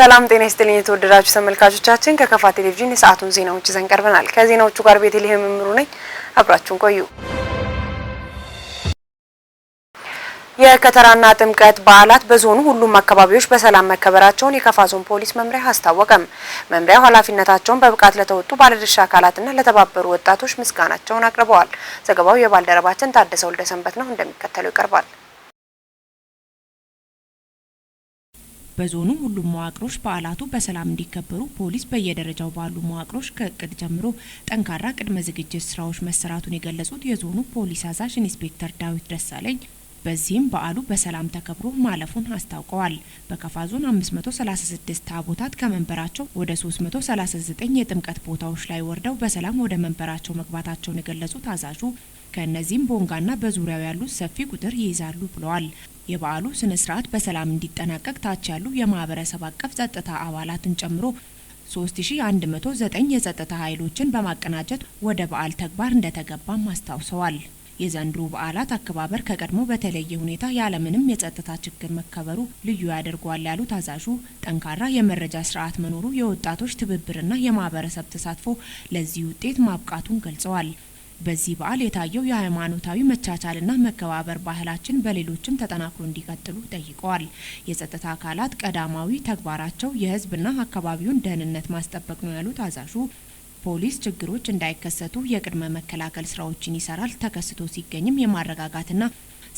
ሰላም ጤና ይስጥልኝ የተወደዳችሁ ተመልካቾቻችን፣ ከከፋ ቴሌቪዥን የሰዓቱን ዜናዎች ይዘን ቀርበናል። ከዜናዎቹ ጋር ቤተልሔም እምሩ ነኝ። አብራችሁን ቆዩ። የከተራና ጥምቀት በዓላት በዞኑ ሁሉም አካባቢዎች በሰላም መከበራቸውን የከፋ ዞን ፖሊስ መምሪያ አስታወቀም። መምሪያው ኃላፊነታቸውን በብቃት ለተወጡ ባለድርሻ አካላትና ለተባበሩ ወጣቶች ምስጋናቸውን አቅርበዋል። ዘገባው የባልደረባችን ታደሰ ወልደሰንበት ነው፣ እንደሚከተለው ይቀርባል። በዞኑ ሁሉም መዋቅሮች በዓላቱ በሰላም እንዲከበሩ ፖሊስ በየደረጃው ባሉ መዋቅሮች ከእቅድ ጀምሮ ጠንካራ ቅድመ ዝግጅት ስራዎች መሰራቱን የገለጹት የዞኑ ፖሊስ አዛዥ ኢንስፔክተር ዳዊት ደሳለኝ በዚህም በዓሉ በሰላም ተከብሮ ማለፉን አስታውቀዋል። በከፋ ዞን 536 ታቦታት ከመንበራቸው ወደ 339 የጥምቀት ቦታዎች ላይ ወርደው በሰላም ወደ መንበራቸው መግባታቸውን የገለጹት አዛዡ ከእነዚህም ቦንጋና በዙሪያው ያሉት ሰፊ ቁጥር ይይዛሉ ብለዋል። የበዓሉ ስነ ስርዓት በሰላም እንዲጠናቀቅ ታች ያሉ የማህበረሰብ አቀፍ ጸጥታ አባላትን ጨምሮ 3109 የጸጥታ ኃይሎችን በማቀናጀት ወደ በዓል ተግባር እንደተገባም አስታውሰዋል። የዘንድሮ በዓላት አከባበር ከቀድሞ በተለየ ሁኔታ ያለምንም የጸጥታ ችግር መከበሩ ልዩ ያደርገዋል ያሉት አዛዡ ጠንካራ የመረጃ ስርዓት መኖሩ፣ የወጣቶች ትብብርና የማህበረሰብ ተሳትፎ ለዚህ ውጤት ማብቃቱን ገልጸዋል። በዚህ በዓል የታየው የሃይማኖታዊ መቻቻልና መከባበር ባህላችን በሌሎችም ተጠናክሮ እንዲቀጥሉ ጠይቀዋል። የጸጥታ አካላት ቀዳማዊ ተግባራቸው የሕዝብና አካባቢውን ደህንነት ማስጠበቅ ነው ያሉት አዛዡ ፖሊስ ችግሮች እንዳይከሰቱ የቅድመ መከላከል ስራዎችን ይሰራል፣ ተከስቶ ሲገኝም የማረጋጋትና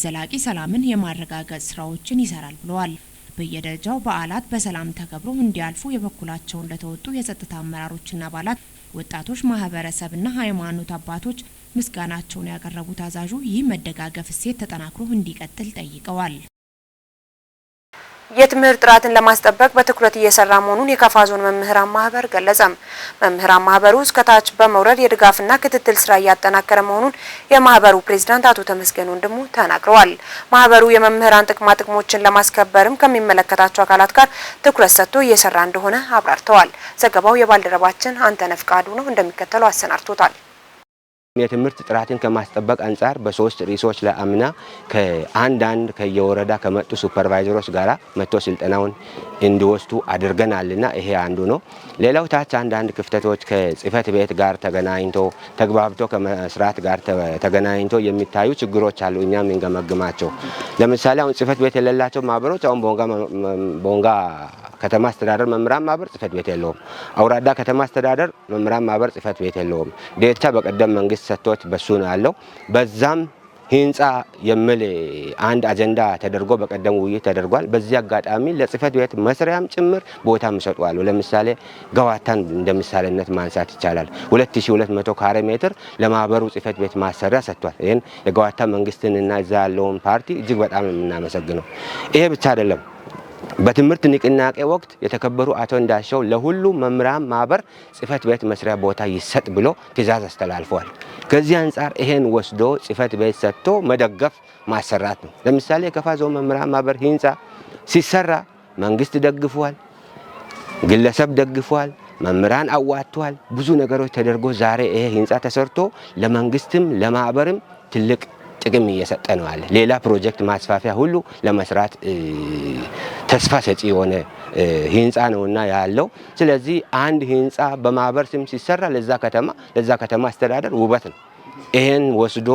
ዘላቂ ሰላምን የማረጋገጥ ስራዎችን ይሰራል ብለዋል። በየደረጃው በዓላት በሰላም ተከብሮ እንዲያልፉ የበኩላቸውን ለተወጡ የጸጥታ አመራሮችና አባላት፣ ወጣቶች፣ ማህበረሰብና ሃይማኖት አባቶች ምስጋናቸውን ያቀረቡት አዛዡ ይህ መደጋገፍ እሴት ተጠናክሮ እንዲቀጥል ጠይቀዋል። የትምህርት ጥራትን ለማስጠበቅ በትኩረት እየሰራ መሆኑን የከፋ ዞን መምህራን ማህበር ገለጸም። መምህራን ማህበሩ እስከታች በመውረድ የድጋፍና ክትትል ስራ እያጠናከረ መሆኑን የማህበሩ ፕሬዝዳንት አቶ ተመስገን ወንድሙ ተናግረዋል። ማህበሩ የመምህራን ጥቅማ ጥቅሞችን ለማስከበርም ከሚመለከታቸው አካላት ጋር ትኩረት ሰጥቶ እየሰራ እንደሆነ አብራርተዋል። ዘገባው የባልደረባችን አንተነህ ፍቃዱ ነው፣ እንደሚከተለው አሰናድቶታል። የትምህርት ጥራትን ከማስጠበቅ አንጻር በሶስት ርዕሶች ላይ አምና ከአንዳንድ ከየወረዳ ከመጡ ሱፐርቫይዘሮች ጋራ መጥቶ ስልጠናውን እንዲወስዱ አድርገናልና ይሄ አንዱ ነው። ሌላው ታች አንዳንድ ክፍተቶች ከጽህፈት ቤት ጋር ተገናኝቶ ተግባብቶ ከመስራት ጋር ተገናኝቶ የሚታዩ ችግሮች አሉ። እኛም የምንገመግማቸው ለምሳሌ አሁን ጽህፈት ቤት የሌላቸው ማህበሮች አሁን ቦንጋ ከተማ አስተዳደር መምህራን ማህበር ጽህፈት ቤት የለውም። አውራዳ ከተማ አስተዳደር መምህራን ማህበር ጽህፈት ቤት የለውም። ዴቻ በቀደም መንግስት ሰጥቶት በሱ ነው ያለው። በዛም ህንፃ የሚል አንድ አጀንዳ ተደርጎ በቀደም ውይይት ተደርጓል። በዚህ አጋጣሚ ለጽህፈት ቤት መስሪያም ጭምር ቦታ የሚሰጡ አሉ። ለምሳሌ ገዋታን እንደ ምሳሌነት ማንሳት ይቻላል። 2200 ካሬ ሜትር ለማህበሩ ጽህፈት ቤት ማሰሪያ ሰጥቷል። ይህን የገዋታ መንግስትንና እዛ ያለውን ፓርቲ እጅግ በጣም የምናመሰግነው። ይሄ ብቻ አይደለም። በትምህርት ንቅናቄ ወቅት የተከበሩ አቶ እንዳሻው ለሁሉ መምህራን ማህበር ጽህፈት ቤት መስሪያ ቦታ ይሰጥ ብሎ ትዕዛዝ አስተላልፈዋል። ከዚህ አንጻር ይሄን ወስዶ ጽህፈት ቤት ሰጥቶ መደገፍ ማሰራት ነው። ለምሳሌ የከፋ ዞን መምህራን ማህበር ህንፃ ሲሰራ መንግስት ደግፏል፣ ግለሰብ ደግፏል፣ መምህራን አዋጥቷል። ብዙ ነገሮች ተደርጎ ዛሬ ይሄ ህንፃ ተሰርቶ ለመንግስትም ለማህበርም ትልቅ ጥቅም እየሰጠ ነው አለ። ሌላ ፕሮጀክት ማስፋፊያ ሁሉ ለመስራት ተስፋ ሰጪ የሆነ ህንፃ ነውና ያለው። ስለዚህ አንድ ህንፃ በማህበር ስም ሲሰራ ለዛ ከተማ አስተዳደር ውበት ነው። ይሄን ወስዶ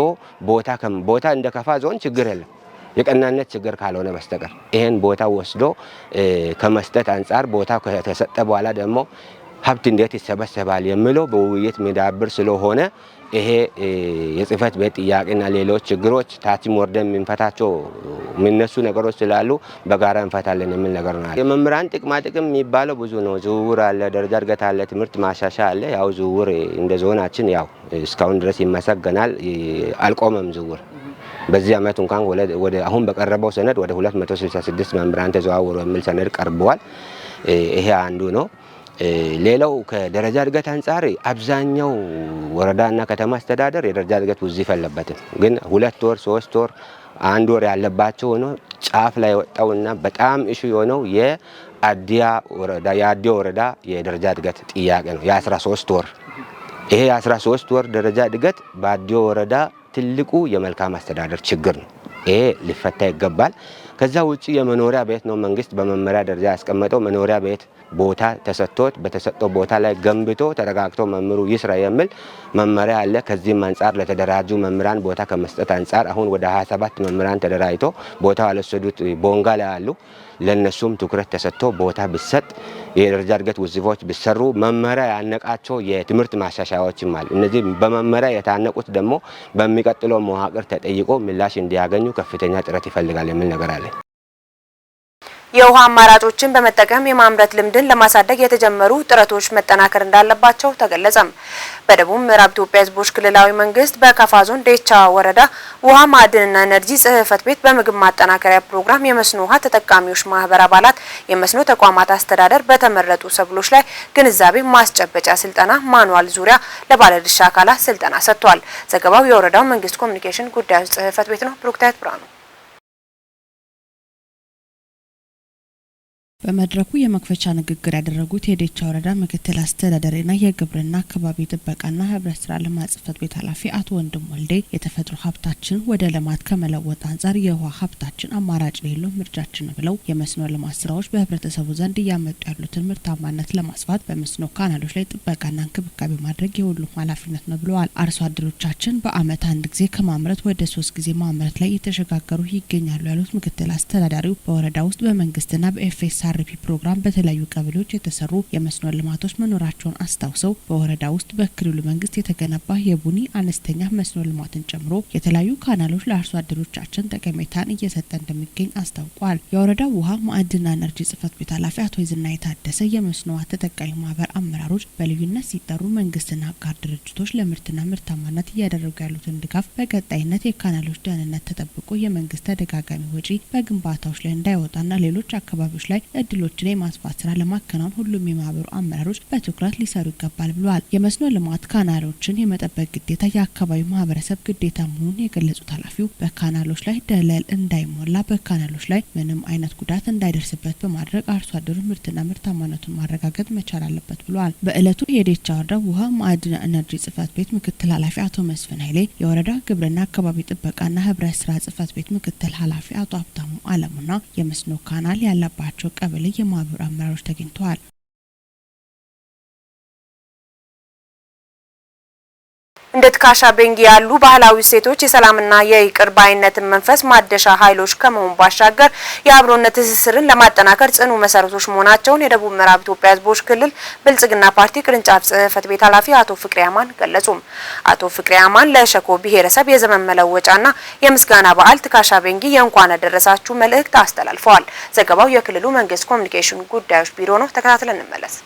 ቦታ ቦታ እንደ ከፋ ዞን ችግር የለም የቀናነት ችግር ካልሆነ በስተቀር ይሄን ቦታ ወስዶ ከመስጠት አንጻር ቦታ ከተሰጠ በኋላ ደግሞ ሀብት እንዴት ይሰበሰባል የሚለው በውይይት የሚዳብር ስለሆነ ይሄ የጽህፈት ቤት ጥያቄና ሌሎች ችግሮች ታችም ወርደን የምንፈታቸው የሚነሱ ነገሮች ስላሉ በጋራ እንፈታለን የሚል ነገር ነው። የመምህራን ጥቅማ ጥቅም የሚባለው ብዙ ነው። ዝውውር አለ፣ ደረጃ እድገት አለ፣ ትምህርት ማሻሻያ አለ። ያው ዝውውር እንደ ዞናችን ያው እስካሁን ድረስ ይመሰገናል፣ አልቆመም ዝውውር። በዚህ ዓመት እንኳን ወደ አሁን በቀረበው ሰነድ ወደ 266 መምህራን ተዘዋወሩ የሚል ሰነድ ቀርበዋል። ይሄ አንዱ ነው። ሌላው ከደረጃ እድገት አንጻር አብዛኛው ወረዳና ከተማ አስተዳደር የደረጃ እድገት ውዝፍ የለበትም። ግን 2 ወር፣ 3 ወር፣ አንድ ወር ያለባቸው ሆኖ ጫፍ ላይ የወጣውና በጣም issue የሆነው የአዲያ ወረዳ የደረጃ እድገት ጥያቄ ነው። የ13 ወር፣ ይሄ የ13 ወር ደረጃ እድገት በአዲዮ ወረዳ ትልቁ የመልካም አስተዳደር ችግር ነው። ይሄ ሊፈታ ይገባል። ከዛ ውጪ የመኖሪያ ቤት ነው መንግስት በመመሪያ ደረጃ ያስቀመጠው። መኖሪያ ቤት ቦታ ተሰጥቶት በተሰጠው ቦታ ላይ ገንብቶ ተረጋግቶ መምህሩ ይስራ የሚል መመሪያ አለ። ከዚህም አንጻር ለተደራጁ መምህራን ቦታ ከመስጠት አንጻር አሁን ወደ 27 መምህራን ተደራጅቶ ቦታ ያልወሰዱት ቦንጋ ላይ አሉ። ለነሱም ትኩረት ተሰጥቶ ቦታ ቢሰጥ፣ የደረጃ እድገት ውዝፎች ቢሰሩ፣ መመሪያ ያነቃቸው የትምህርት ማሻሻያዎችም አሉ። እነዚህ በመመሪያ የታነቁት ደግሞ በሚቀጥለው መዋቅር ተጠይቆ ምላሽ እንዲያገኙ ከፍተኛ ጥረት ይፈልጋል የሚል ነገር አለ። የውሃ አማራጮችን በመጠቀም የማምረት ልምድን ለማሳደግ የተጀመሩ ጥረቶች መጠናከር እንዳለባቸው ተገለጸም። በደቡብ ምዕራብ ኢትዮጵያ ሕዝቦች ክልላዊ መንግስት በካፋ ዞን ዴቻ ወረዳ ውሃ ማዕድንና ኤነርጂ ጽሕፈት ቤት በምግብ ማጠናከሪያ ፕሮግራም የመስኖ ውሃ ተጠቃሚዎች ማህበር አባላት የመስኖ ተቋማት አስተዳደር በተመረጡ ሰብሎች ላይ ግንዛቤ ማስጨበጫ ስልጠና ማኑዋል ዙሪያ ለባለድርሻ አካላት ስልጠና ሰጥቷል። ዘገባው የወረዳው መንግስት ኮሚኒኬሽን ጉዳዮች ጽሕፈት ቤት ነው። ብሩክታይት ብርሃኑ። በመድረኩ የመክፈቻ ንግግር ያደረጉት የዴቻ ወረዳ ምክትል አስተዳዳሪና የግብርና አካባቢ ጥበቃና ህብረት ስራ ልማት ጽሕፈት ቤት ኃላፊ አቶ ወንድም ወልዴ የተፈጥሮ ሀብታችን ወደ ልማት ከመለወጥ አንጻር የውሃ ሀብታችን አማራጭ የሌለው ምርጫችን ነው ብለው፣ የመስኖ ልማት ስራዎች በህብረተሰቡ ዘንድ እያመጡ ያሉትን ምርታማነት ለማስፋት በመስኖ ካናሎች ላይ ጥበቃና እንክብካቤ ማድረግ የሁሉም ኃላፊነት ነው ብለዋል። አርሶ አደሮቻችን በአመት አንድ ጊዜ ከማምረት ወደ ሶስት ጊዜ ማምረት ላይ እየተሸጋገሩ ይገኛሉ ያሉት ምክትል አስተዳዳሪው፣ በወረዳ ውስጥ በመንግስትና በ FSRP ፕሮግራም በተለያዩ ቀበሌዎች የተሰሩ የመስኖ ልማቶች መኖራቸውን አስታውሰው፣ በወረዳ ውስጥ በክልሉ መንግስት የተገነባ የቡኒ አነስተኛ መስኖ ልማትን ጨምሮ የተለያዩ ካናሎች ለአርሶ አደሮቻችን ጠቀሜታን እየሰጠ እንደሚገኝ አስታውቋል። የወረዳው ውሃ ማዕድንና ኤነርጂ ጽሕፈት ቤት ኃላፊ አቶ ይዝና የታደሰ የመስኖ ውሃ ተጠቃሚ ማህበር አመራሮች በልዩነት ሲጠሩ መንግስትና አጋር ድርጅቶች ለምርትና ምርታማነት እያደረጉ ያሉትን ድጋፍ በቀጣይነት የካናሎች ደህንነት ተጠብቆ የመንግስት ተደጋጋሚ ወጪ በግንባታዎች ላይ እንዳይወጣና ሌሎች አካባቢዎች ላይ እድሎችን የማስፋት ስራ ለማከናወን ሁሉም የማህበሩ አመራሮች በትኩረት ሊሰሩ ይገባል ብለዋል። የመስኖ ልማት ካናሎችን የመጠበቅ ግዴታ የአካባቢው ማህበረሰብ ግዴታ መሆኑን የገለጹት ኃላፊው፣ በካናሎች ላይ ደለል እንዳይሞላ፣ በካናሎች ላይ ምንም አይነት ጉዳት እንዳይደርስበት በማድረግ አርሶ አደሩ ምርትና ምርታማነቱን ማረጋገጥ መቻል አለበት ብለዋል። በእለቱ የዴቻ ወረዳ ውሃ ማዕድና ኤነርጂ ጽሕፈት ቤት ምክትል ኃላፊ አቶ መስፍን ኃይሌ፣ የወረዳ ግብርና አካባቢ ጥበቃና ህብረት ስራ ጽሕፈት ቤት ምክትል ኃላፊ አቶ ሀብታሙ አለሙና የመስኖ ካናል ያለባቸው ቀበሌ የማህበሩ አመራሮች ተገኝተዋል። እንደ ትካሻ ቤንጊ ያሉ ባህላዊ እሴቶች የሰላምና የይቅር ባይነትን መንፈስ ማደሻ ኃይሎች ከመሆን ባሻገር የአብሮነት ትስስርን ለማጠናከር ጽኑ መሰረቶች መሆናቸውን የደቡብ ምዕራብ ኢትዮጵያ ሕዝቦች ክልል ብልጽግና ፓርቲ ቅርንጫፍ ጽሕፈት ቤት ኃላፊ አቶ ፍቅሬ አማን ገለጹ። አቶ ፍቅሬ አማን ለሸኮ ብሔረሰብ የዘመን መለወጫና የምስጋና በዓል ትካሻ ቤንጊ የእንኳን አደረሳችሁ መልእክት አስተላልፈዋል። ዘገባው የክልሉ መንግስት ኮሚኒኬሽን ጉዳዮች ቢሮ ነው። ተከታትለን እንመለስ።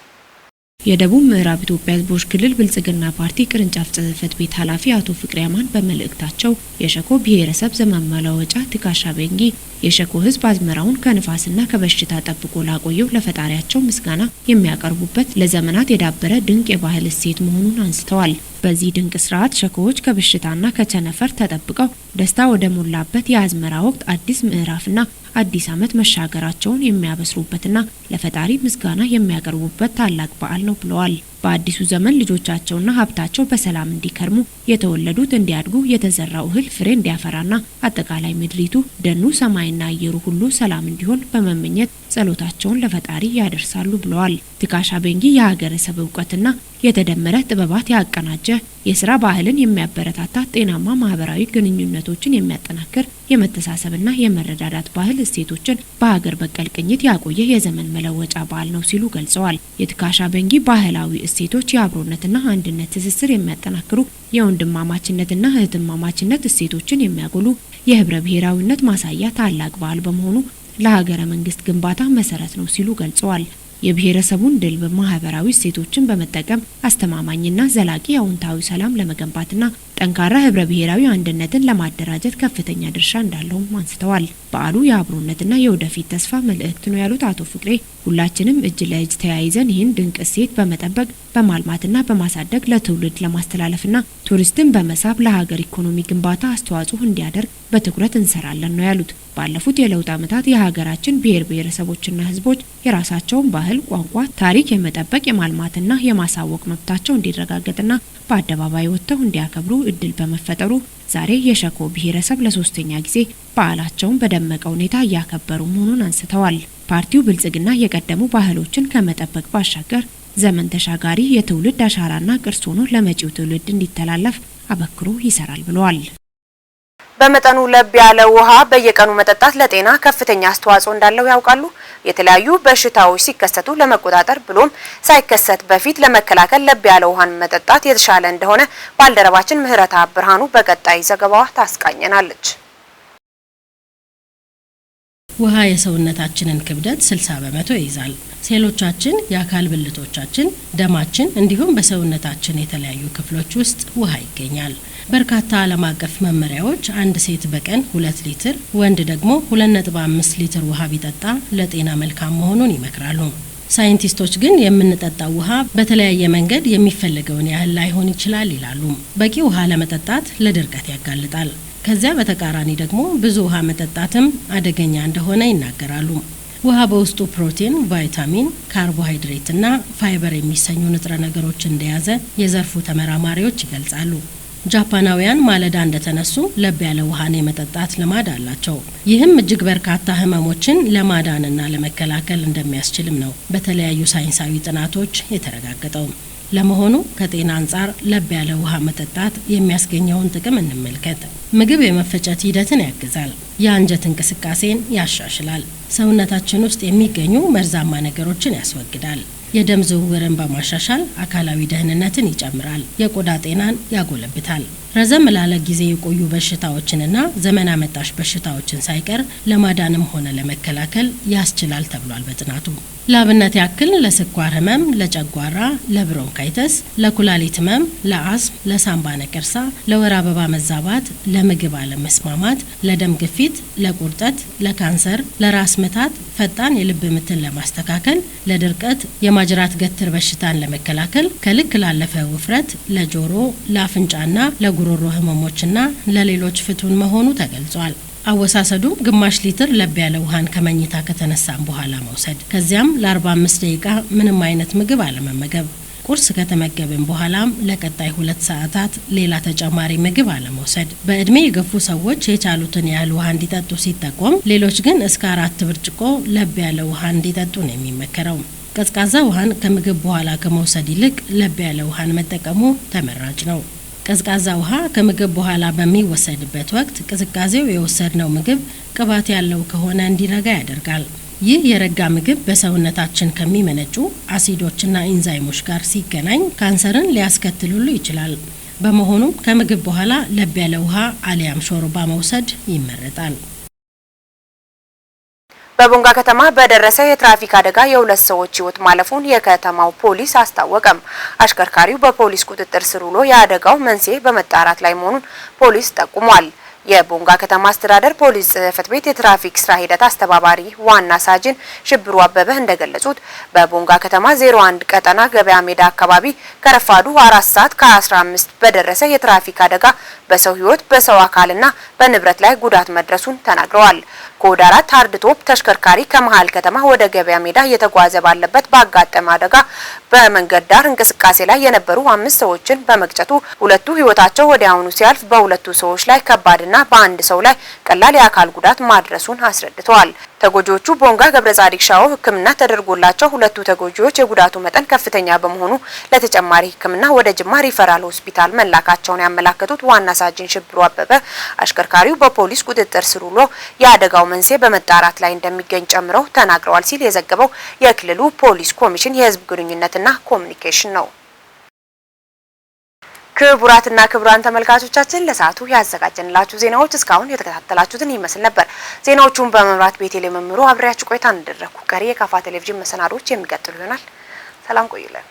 የደቡብ ምዕራብ ኢትዮጵያ ሕዝቦች ክልል ብልጽግና ፓርቲ ቅርንጫፍ ጽሕፈት ቤት ኃላፊ አቶ ፍቅሬ አማን በመልእክታቸው የሸኮ ብሔረሰብ ዘመን መለወጫ ትካሻ ቤንጊ የሸኮ ሕዝብ አዝመራውን ከንፋስና ከበሽታ ጠብቆ ላቆየው ለፈጣሪያቸው ምስጋና የሚያቀርቡበት ለዘመናት የዳበረ ድንቅ የባህል እሴት መሆኑን አንስተዋል። በዚህ ድንቅ ስርዓት ሸኮዎች ከበሽታና ከቸነፈር ተጠብቀው ደስታ ወደ ሞላበት የአዝመራ ወቅት፣ አዲስ ምዕራፍና አዲስ ዓመት መሻገራቸውን የሚያበስሩበትና ለፈጣሪ ምስጋና የሚያቀርቡበት ታላቅ በዓል ነው ብለዋል። በአዲሱ ዘመን ልጆቻቸውና ሀብታቸው በሰላም እንዲከርሙ፣ የተወለዱት እንዲያድጉ፣ የተዘራው እህል ፍሬ እንዲያፈራና አጠቃላይ ምድሪቱ፣ ደኑ፣ ሰማይና አየሩ ሁሉ ሰላም እንዲሆን በመመኘት ጸሎታቸውን ለፈጣሪ ያደርሳሉ ብለዋል። ትካሻ ቤንጊ የሀገረሰብ እውቀትና የተደመረ ጥበባት ያቀናጀ፣ የስራ ባህልን የሚያበረታታ፣ ጤናማ ማህበራዊ ግንኙነቶችን የሚያጠናክር፣ የመተሳሰብና የመረዳዳት ባህል እሴቶችን በሀገር በቀል ቅኝት ያቆየ የዘመን መለወጫ በዓል ነው ሲሉ ገልጸዋል። የትካሻ ቤንጊ ባህላዊ እሴቶች የአብሮነትና አንድነት ትስስር የሚያጠናክሩ፣ የወንድማማችነትና እህትማማችነት እሴቶችን የሚያጎሉ፣ የህብረ ብሔራዊነት ማሳያ ታላቅ በዓል በመሆኑ ለሀገረ መንግስት ግንባታ መሰረት ነው ሲሉ ገልጸዋል። የብሔረሰቡን ድል በማህበራዊ እሴቶችን በመጠቀም አስተማማኝና ዘላቂ አዎንታዊ ሰላም ለመገንባትና ጠንካራ ህብረ ብሔራዊ አንድነትን ለማደራጀት ከፍተኛ ድርሻ እንዳለውም አንስተዋል። በዓሉ የአብሮነትና የወደፊት ተስፋ መልእክት ነው ያሉት አቶ ፍቅሬ፣ ሁላችንም እጅ ለእጅ ተያይዘን ይህን ድንቅ እሴት በመጠበቅ፣ በማልማትና በማሳደግ ለትውልድ ለማስተላለፍና ቱሪስትን በመሳብ ለሀገር ኢኮኖሚ ግንባታ አስተዋጽኦ እንዲያደርግ በትኩረት እንሰራለን ነው ያሉት። ባለፉት የለውጥ ዓመታት የሀገራችን ብሔር ብሔረሰቦችና ሕዝቦች የራሳቸውን ባህል፣ ቋንቋ፣ ታሪክ የመጠበቅ፣ የማልማትና የማሳወቅ መብታቸው እንዲረጋገጥና በአደባባይ ወጥተው እንዲያከብሩ እድል በመፈጠሩ ዛሬ የሸኮ ብሔረሰብ ለሶስተኛ ጊዜ በዓላቸውን በደመቀ ሁኔታ እያከበሩ መሆኑን አንስተዋል። ፓርቲው ብልጽግና የቀደሙ ባህሎችን ከመጠበቅ ባሻገር ዘመን ተሻጋሪ የትውልድ አሻራና ቅርስ ሆኖ ለመጪው ትውልድ እንዲተላለፍ አበክሮ ይሰራል ብለዋል። በመጠኑ ለብ ያለ ውሃ በየቀኑ መጠጣት ለጤና ከፍተኛ አስተዋጽኦ እንዳለው ያውቃሉ? የተለያዩ በሽታዎች ሲከሰቱ ለመቆጣጠር ብሎም ሳይከሰት በፊት ለመከላከል ለብ ያለ ውሃን መጠጣት የተሻለ እንደሆነ ባልደረባችን ምህረታ ብርሃኑ በቀጣይ ዘገባዋ ታስቃኘናለች። ውሃ የሰውነታችንን ክብደት 60% ይይዛል። ሴሎቻችን፣ የአካል ብልቶቻችን፣ ደማችን እንዲሁም በሰውነታችን የተለያዩ ክፍሎች ውስጥ ውሃ ይገኛል። በርካታ ዓለም አቀፍ መመሪያዎች አንድ ሴት በቀን 2 ሊትር፣ ወንድ ደግሞ 2.5 ሊትር ውሃ ቢጠጣ ለጤና መልካም መሆኑን ይመክራሉ። ሳይንቲስቶች ግን የምንጠጣው ውሃ በተለያየ መንገድ የሚፈለገውን ያህል ላይሆን ይችላል ይላሉ። በቂ ውሃ ለመጠጣት ለድርቀት ያጋልጣል። ከዚያ በተቃራኒ ደግሞ ብዙ ውሃ መጠጣትም አደገኛ እንደሆነ ይናገራሉ። ውሃ በውስጡ ፕሮቲን፣ ቫይታሚን፣ ካርቦሃይድሬት እና ፋይበር የሚሰኙ ንጥረ ነገሮች እንደያዘ የዘርፉ ተመራማሪዎች ይገልጻሉ። ጃፓናውያን ማለዳ እንደተነሱ ለብ ያለ ውሃን የመጠጣት ልማድ አላቸው። ይህም እጅግ በርካታ ህመሞችን ለማዳንና ለመከላከል እንደሚያስችልም ነው በተለያዩ ሳይንሳዊ ጥናቶች የተረጋገጠው። ለመሆኑ ከጤና አንጻር ለብ ያለ ውሃ መጠጣት የሚያስገኘውን ጥቅም እንመልከት። ምግብ የመፈጨት ሂደትን ያግዛል። የአንጀት እንቅስቃሴን ያሻሽላል። ሰውነታችን ውስጥ የሚገኙ መርዛማ ነገሮችን ያስወግዳል። የደም ዝውውርን በማሻሻል አካላዊ ደህንነትን ይጨምራል። የቆዳ ጤናን ያጎለብታል። ረዘም ላለ ጊዜ የቆዩ በሽታዎችንና ዘመን አመጣሽ በሽታዎችን ሳይቀር ለማዳንም ሆነ ለመከላከል ያስችላል ተብሏል በጥናቱ። ለአብነት ያክል ለስኳር ህመም፣ ለጨጓራ፣ ለብሮንካይተስ፣ ለኩላሊት ህመም፣ ለአስም፣ ለሳምባ ነቀርሳ፣ ለወር አበባ መዛባት፣ ለምግብ አለመስማማት፣ ለደም ግፊት፣ ለቁርጠት፣ ለካንሰር፣ ለራስ ምታት፣ ፈጣን የልብ ምትን ለማስተካከል፣ ለድርቀት፣ የማጅራት ገትር በሽታን ለመከላከል፣ ከልክ ላለፈ ውፍረት፣ ለጆሮ፣ ለአፍንጫና ለጉሮሮ ህመሞችና ለሌሎች ፍቱን መሆኑ ተገልጿል። አወሳሰዱም ግማሽ ሊትር ለብ ያለ ውሃን ከመኝታ ከተነሳም በኋላ መውሰድ፣ ከዚያም ለ45 ደቂቃ ምንም አይነት ምግብ አለመመገብ፣ ቁርስ ከተመገብን በኋላም ለቀጣይ 2 ሰዓታት ሌላ ተጨማሪ ምግብ አለመውሰድ። በእድሜ የገፉ ሰዎች የቻሉትን ያህል ውሃ እንዲጠጡ ሲጠቆም፣ ሌሎች ግን እስከ 4 ብርጭቆ ለብ ያለ ውሃ እንዲጠጡ ነው የሚመከረው። ቀዝቃዛ ውሃን ከምግብ በኋላ ከመውሰድ ይልቅ ለብ ያለ ውሃን መጠቀሙ ተመራጭ ነው። ቀዝቃዛ ውሃ ከምግብ በኋላ በሚወሰድበት ወቅት ቅዝቃዜው የወሰድነው ምግብ ቅባት ያለው ከሆነ እንዲረጋ ያደርጋል። ይህ የረጋ ምግብ በሰውነታችን ከሚመነጩ አሲዶችና ኢንዛይሞች ጋር ሲገናኝ ካንሰርን ሊያስከትል ሁሉ ይችላል። በመሆኑም ከምግብ በኋላ ለብ ያለ ውሃ አሊያም ሾርባ መውሰድ ይመረጣል። በቦንጋ ከተማ በደረሰ የትራፊክ አደጋ የሁለት ሰዎች ሕይወት ማለፉን የከተማው ፖሊስ አስታወቀም። አሽከርካሪው በፖሊስ ቁጥጥር ስር ውሎ የአደጋው መንስኤ በመጣራት ላይ መሆኑን ፖሊስ ጠቁሟል። የቦንጋ ከተማ አስተዳደር ፖሊስ ጽሕፈት ቤት የትራፊክ ስራ ሂደት አስተባባሪ ዋና ሳጅን ሽብሩ አበበ እንደገለጹት በቦንጋ ከተማ 01 ቀጠና ገበያ ሜዳ አካባቢ ከረፋዱ 4:15 በደረሰ የትራፊክ አደጋ በሰው ሕይወት፣ በሰው አካልና በንብረት ላይ ጉዳት መድረሱን ተናግረዋል። ኮድ 4 hardtop ተሽከርካሪ ከመሃል ከተማ ወደ ገበያ ሜዳ እየተጓዘ ባለበት ባጋጠመ አደጋ በመንገድ ዳር እንቅስቃሴ ላይ የነበሩ 5 ሰዎችን በመግጨቱ ሁለቱ ሕይወታቸው ወዲያውኑ ሲያልፍ በሁለቱ ሰዎች ላይ ከባድና በአንድ ሰው ላይ ቀላል የአካል ጉዳት ማድረሱን አስረድተዋል። ተጎጂዎቹ ቦንጋ ገብረጻዲቅ ሻው ሕክምና ተደርጎላቸው ሁለቱ ተጎጂዎች የጉዳቱ መጠን ከፍተኛ በመሆኑ ለተጨማሪ ሕክምና ወደ ጅማ ሪፈራል ሆስፒታል መላካቸውን ያመላከቱት ዋና ሳጅን ሽብሩ አበበ አሽከርካሪው በፖሊስ ቁጥጥር ስር ውሎ የአደጋው መንስኤ በመጣራት ላይ እንደሚገኝ ጨምረው ተናግረዋል ሲል የዘገበው የክልሉ ፖሊስ ኮሚሽን የህዝብ ግንኙነትና ኮሚኒኬሽን ነው። ክቡራትና ክቡራን ተመልካቾቻችን ለሰዓቱ ያዘጋጀንላችሁ ዜናዎች እስካሁን የተከታተላችሁትን ይመስል ነበር። ዜናዎቹን በመምራት ቤቴል መምሩ አብሬያችሁ ቆይታ እንደደረኩ ቀሪ የካፋ ቴሌቪዥን መሰናዶዎች የሚቀጥሉ ይሆናል። ሰላም ቆዩልን።